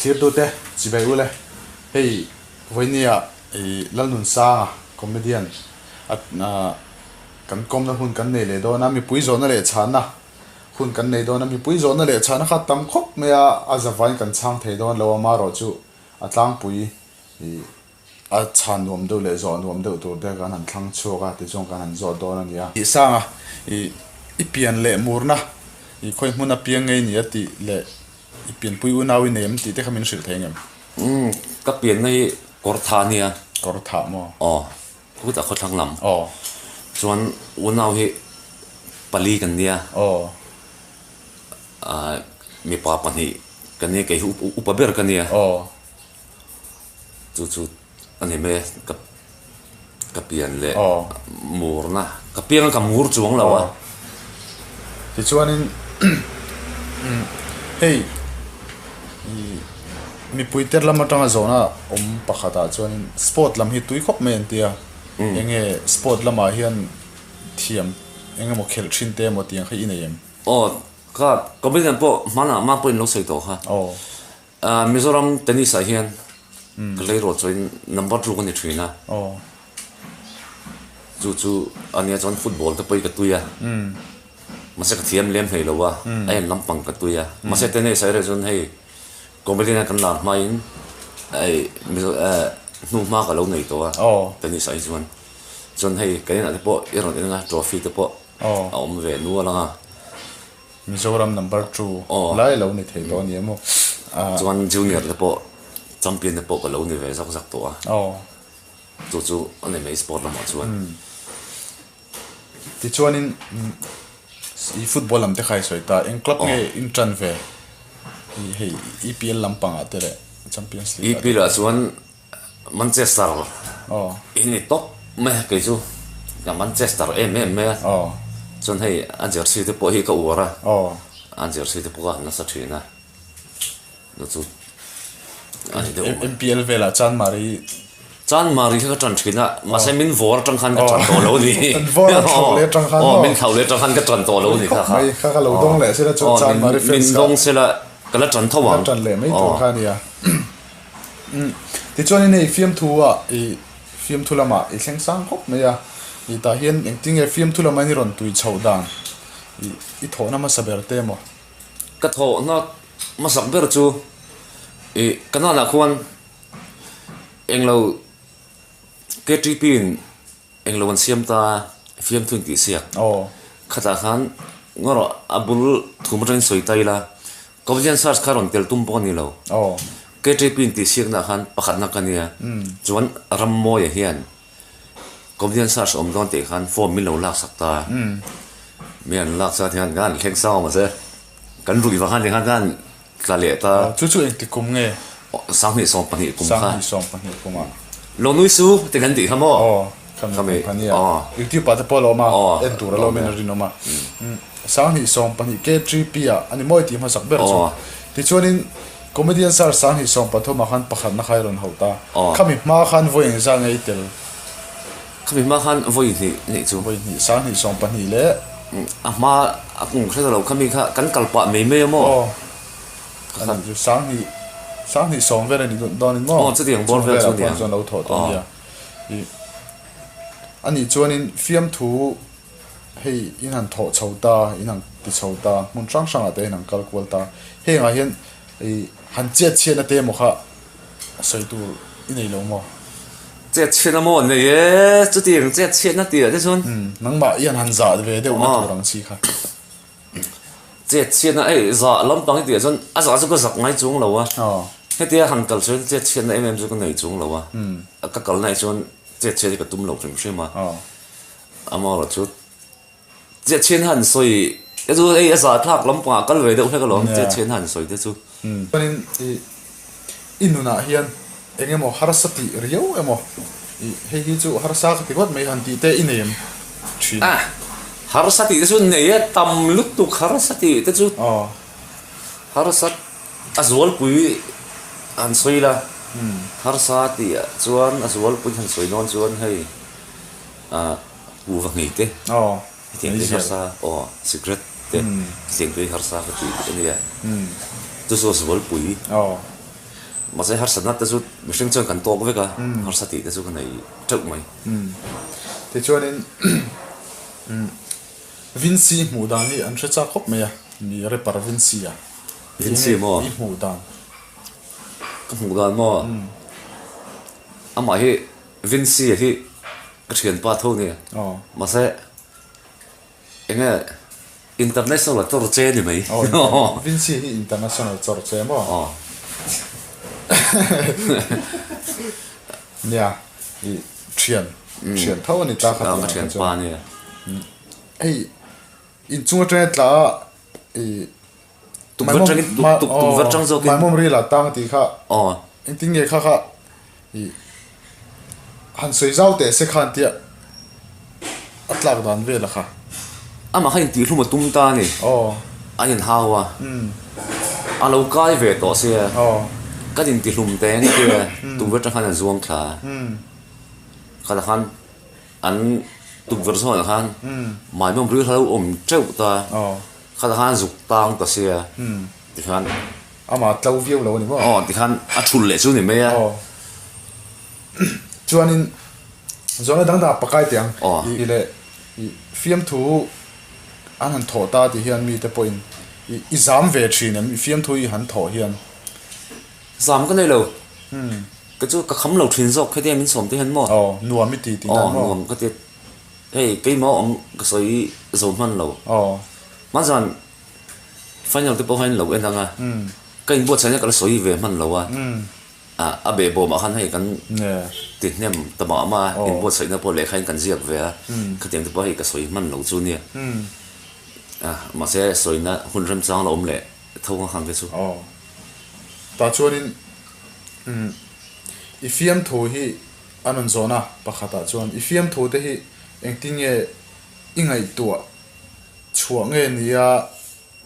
Thlirtute chibai ule hei vawinia ih Lalnunsanga comedian a kan kawmna hun kan nei leh dawn a, mipui zawhna leh chhanna hun kan nei dawn a, mipui zawhna leh chhanna kha tam khawp mai a, a zavaiin kan chhang thei dawn lo a, amaherawhchu a tlangpui ih A chhan nuam deuh leh zawh nuam deuh tur te kan han thlang chhuak a, tichuan kan han zawt dawn a ni a. Tih sang a, ih i pian leh murna, ih khawi hmun a piang ngei ni a tih leh i pianpui unau i nei em tih te kha min hrilh thei ngem? Umm, ka pianna hi kawr tha a nia. Kawr tha maw? Aw, khutah khawthlang lam. Aw. Chuan unau hi pali kan nia. Aw. Ah, mipa pahnih kan nia, kei hi upa ber ka nia. Aw. Chu chu a ni mai ka ka pian leh murna ka piang a ka mur chuang lo a. Tichuanin hei mipui ter lam atanga zawhna awm pakhatah chuanin sport lam hi tui khawp mai an tia enge sport lamah hian thiam eng emaw khelh thin te emaw tiang kha i nei em? Aw ka comedian pawh hmanah mah pawhin lo sawi tawh kha. Mizoram tennis ah hian ka tleirawl chuan number two ka ni thin a, chu chu a nia chuan football te pawh hi ka tui a, mahse ka thiam lem hlei lo a, a en lampang ka tui a, mahse tennis ah erawh chuan hei comedian a kan lar hmain hei Mizo hnuhma ka lo nei tawh a tennis ah hi chuan, chuan hei kan inah te pawh i rawn en anga trophy te pawh a awm ve nual ang a. Mizoram number two lai lo ni thei tawh a ni em aw. Chuan junior te pawh champion te pawh ka lo ni ve zak zak tawh a. Chu chu a ni mai sport lamah chuan. Tichuanin i football lam te kha i sawi ta, eng club nge in tan ve hei EPL lampangah te leh Champions League ah te. EPL ah chuan Manchester hi ni tawp mai a kei chu ka Manchester em em mai a chuan hei a jersey te pawh hi ka uar a a jersey te pawh ka han nasa thin a chu chu a ni deuh mai. MPL velah Chanmari Chanmari kha ka tan thin a mahse min vawr atang khan ka tan tawh lo a ni an vawr a thlauh leh atang khan maw min thlauh leh atang khan ka tan tawh lo a ni kha kha kha ka lo dawng leh sela chuan Chanmari fans min dawng sela ka la tan tho ang la tan leh mai tur kha a nia. Tichuanin hei fiamthu ah ih fiamthu lamah i thleng sang khawp mai a, ih tah hian engtin nge fiamthu lama i rawn tui chhoh dan ih i thawhna hmasa ber te emaw? Ka thawhna hmasak ber chu ih ka nanah khuan englo KTP in Englo an siam ta fiamthu in tih siak. Khatah khan ngaw rawh a bul thum atangin sawi ta ila Comedian Search kha rawn tel tum pawh a ni lo. KTP in tih siaknaah khan pakhatna ka nia. Chuan Rammawia hian Comedian Search awm dawn tih khan form min lo laksak ta a. Mi an laksak hian kan thleng sang awm se kan ruih vang khan tikhan khan tla leh ta. Chu chu engti kum nge? 2012 kum kha. 2012 kum ah. Lo nui su ti kan tih kha maw? Aw, khami kum kha nia. YouTube ah te pawh a lo awm a, en tur a lo awm in a rinawm a. 2012 K3P ah a ni mawi tih hmasak ber chu. Tichuanin Comedian Star 2013 ah khan pakhatna kha i rawn hauh ta. Khami hma khan vawi engzah nge i tel? Khami hma khan vawi hnih nih chu. Vawi hnih, 2012 leh. A hma a kum hre ta lo khami kha kan kal pah mai mai a maw? Aw, a nih chu 2000, 2010 vel a ni dawn in maw? Aw, chutiang bawr vel chu nia. Chuan lo thawh tawh nia. Ih, a nih chuanin fiamthu hei in han thawh chho ta, in han ti chho ta, hmun hrang hrangah te in han kal kual ta. Hengah hian ih han chet chhiatna te emaw kha sawi tur i nei lo maw? Chet chhiatna maw nei e, chutiang chet chhiatna tih ah te chuan. Nangmah hian han zah ve deuh na tur ang chi kha. Chet chhiatna ei zah lampang i tih ah chuan a zah chu ka zak ngai chuang lo a, hetia han kal chuan chet chhiatna em em chu ka nei chuang lo a, ka kalna ah chuan chet chhiat hi ka tum lo hrim hrim a, amaherawhchu Chiah chhian han sawi te chu hei a zahthlak lampangah kal ve deuh hlek alawm chiah chhian han sawi te chu. Chuanin i i nunah hian eng emaw harsa tih riau emaw i hei hi chu harsa ka ti ngawt mai han tih te i nei em thin? A, harsa tih te chu nei a tam lutuk harsa tih te chu harsa a zualpui han sawi la harsa tih ah chuan a zualpui han sawi dawn chuan hei ah Kuva ngei te, hetiang te hi harsa, aw cigarette te hetiang te hi harsa ka tih a nia, chu chu a zualpui. Mahse harsatna te chu mihring chuan kan tawk vek a, harsa tih te chu ka nei teuh mai. Tichuanin Vincy hmuh dan hi an hre chak khawp mai a, mi rapper Vincy a. Vincy maw? I hmuh dan. Ka hmuh dan maw? Amah hi Vincy hi ka thianpa tho nia. Mahse enge International a chawr che ni mai. Aw Vincy hi international chawr che maw? Aw. Nia i thian thian tho a ni ta kha Ka thian pa nia. Hei inchung atanga tla a i Tukverh tangin tukverh tang zawkin Maimawm ril ah tang tih kha Aw. Engtin nge kha kha i han sawi zau teh se khan tia a tlak dan vel a kha. Amah kha intihhlum a tum ta a ni. Aw. An inhau a. A lo kai ve tawh sia. Aw. Kan intihlum teh ang tia tukverh tang khan an zuang thla a. Khatah khan an tukverh zawnah khan Maimawm ril kha a lo awm teuh ta. Aw. Khatah khan zuk tang ta sia tikhan. Amah tlo viau lo a ni maw? Aw tikhan a thul leh chu ni mai a. Aw. Chuanin zawhna dang dangah pakai teh ang. Aw. I leh i fiamthu an han thawh ta tih hian mite pawhin i i zam ve thin em? I fiamthu i han thawh hian. Zam ka nei lo. Ka chu ka kham lo thin zawk khatia min sawm te hian maw? Aw nuam i ti tih nan maw? Aw nuam ka ti. Hei keimah awm ka sawi zo hman lo. Aw. Hmanzan final te pawh khan lo en ang a. Ka inbuatsaihna ka la sawi ve hman lo a. A behbawmah khan hei kan ti hnem ta mah mah a, inbuatsaihna pawh lehkha in kan ziak ve a. Khatiang te pawh hei ka sawi hman lo chu nia. Mahse sawina hun remchang la awm leh tho ang khan te chu. Aw. Tah chuanin i fiamthu hi A rawn zawn a, pakhatah chuan, I fiamthu te hi engtin nge i ngaihtuah chhuah nge nia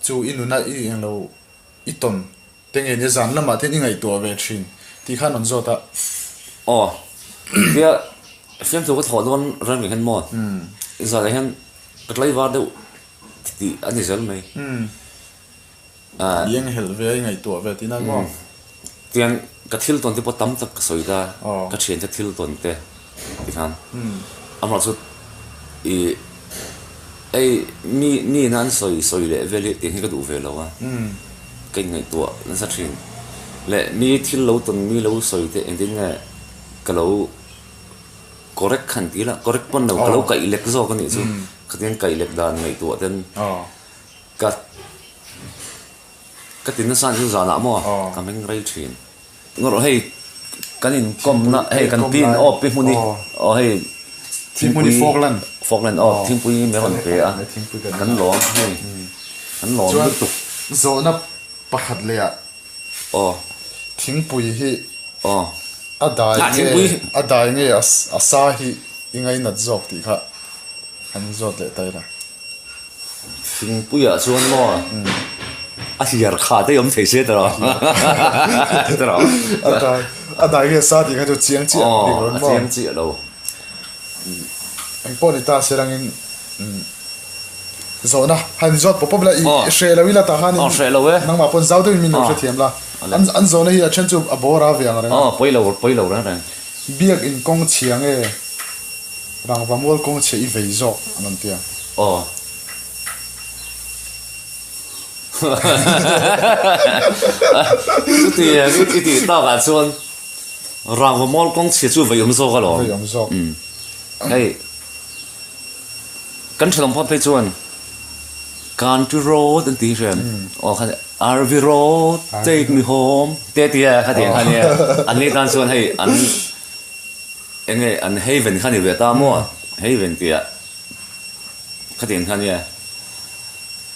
chu i nuna i englo i tawn te nge nia zan lamah te hian i ngaihtuah ve thin tih kha an rawn zawt a. Aw, tia fiamthu ka thawh dawn reng reng hian maw zanah hian ka tlaivar deuh tih a ni zel mai. I enghelh ve a, i ngaihtuah ve tihna maw? Tiang ka thil tawn te pawh tam tak ka sawi ta, ka thiante thil tawn te tikhan amah chu i ei mi mi ina an sawi sawi leh vel hi tiang hi ka duh ve lo a, ka inngaihtuah nasa thin. Leh mi thil lo tawn mi lo sawi te engtin nge ka lo correct khan ti ila correct pawn lo ka lo kaih lek zawk a nih chu, khatiang kaih lek dan ngaihtuah ten. Ka ka ti nasa chu zanah maw ka meng rei thin. Ngawrh hei kan inkawmna hei kan pin aw pi hmuni aw hei thingpui Falkland Falkland aw thingpui mai rawn pe a kan lawm hei kan lawm lutuk. Zawhna pakhat leh ah aw thingpui hi aw a dai nge a dai nge a sa hi i ngainat zawk tih kha han zawt leh ta ila. Thingpuiah chuan maw a hliar kha te awm thei se ta rawh. A dai a dai nge sa tih kha chu chiang chiah bik lo maw? A chiang chiah lo. Eng pawh ni ta se rangin zawhna han zawt pawp pawp ila i hreh lo ila tah khanin hreh lo e. Nangmah pawn zau deuhin min lo hrethiam la. An zawhna hi a then chu a bawr a ve ang reng a. Pawi lo pawi lo reng reng. Biak in kawng chhia nge? Rangva mual kawng chhe i vei zawk an rawn ti a. Aw. Chuti i tih takah chuan Rangva mual kawng chhe chu vei awm zawk alawm. Vei awm zawk. Hei kan thenawm phawt phei chuan Country road an ti hriam. Aw kha RV road take me home te tia khatiang kha nia. An ni tan chuan hei an Enge an haven kha ni ve ta maw? Haven tih ah khatiang kha nia.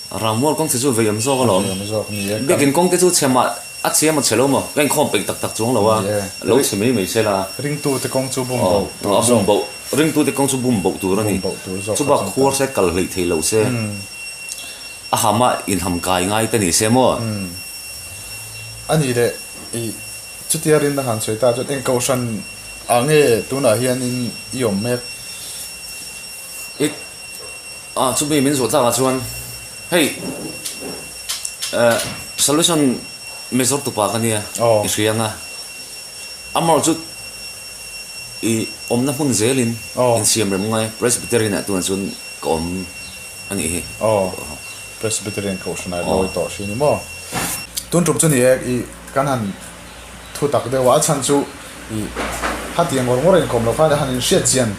Rammual kawng che chu vei awm zawk alawm. Vei awm zawk ni e. Biakin kawng te chu chhe mah a chhe emaw chhe lo maw? Ka inkhawm peih tak tak chuang lo a, lo chhe mai mai se la. Ringtu te kawng chu bum boh tur zawk. A bum boh, ringtu te kawng chu bum boh tur a ni. Bum boh tur zawk. Chubak khuar se kal hleih thei lo se, a ham a inham kai ngai te ni se maw? A ni leh i chutia rinna han sawi ta chuan eng kohhran Ah nge tunah hianin i awm mek? I ah chumi min zawh tlakah chuan hei eh solution major tupa ka nia i hria anga. Amaherawh chu i awmna hmun zelin insiam rem ngai Presbyterian ah tunah chuan ka awm a nih hi. Aw, Presbyterian kohhran ah lawi tawh hri ni maw? Tun tum chu ni e, i kan han thu tak deuh a, a chhan chu i hatiang ngawr ngawr a inkawm loh khan han inhriat chian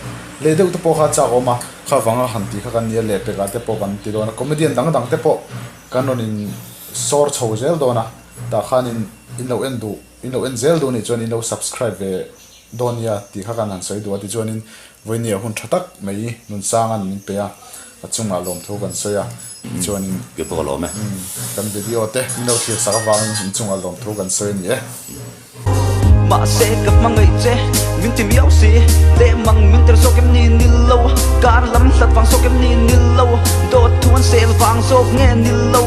leh deuh te pawh kha a chak awm a, kha vanga han tih kha kan nia lehpek ah te pawh kan ti dawn a, comedian dang dang te pawh kan rawn in sawr chho zel dawn a, tah khanin in lo en duh. In lo en zel duh nih chuan in lo subscribe ve dawn nia tih kha kan han sawi duh a tichuanin vawinia hun tha tak mai Nunsanga'n min pe a, a chungah lawmthu kan sawi a tichuanin Ke pawh ka lawm e. Kan video te min lo thlir sak avangin in chungah lawmthu kan sawi a ni e. Mahse ka hmangaih che min ti miau si leh mang min tel zawk em ni nil lo kar lam hlat vang zawk em ni nil lo dawt thu an sel vang zawk nge nil lo.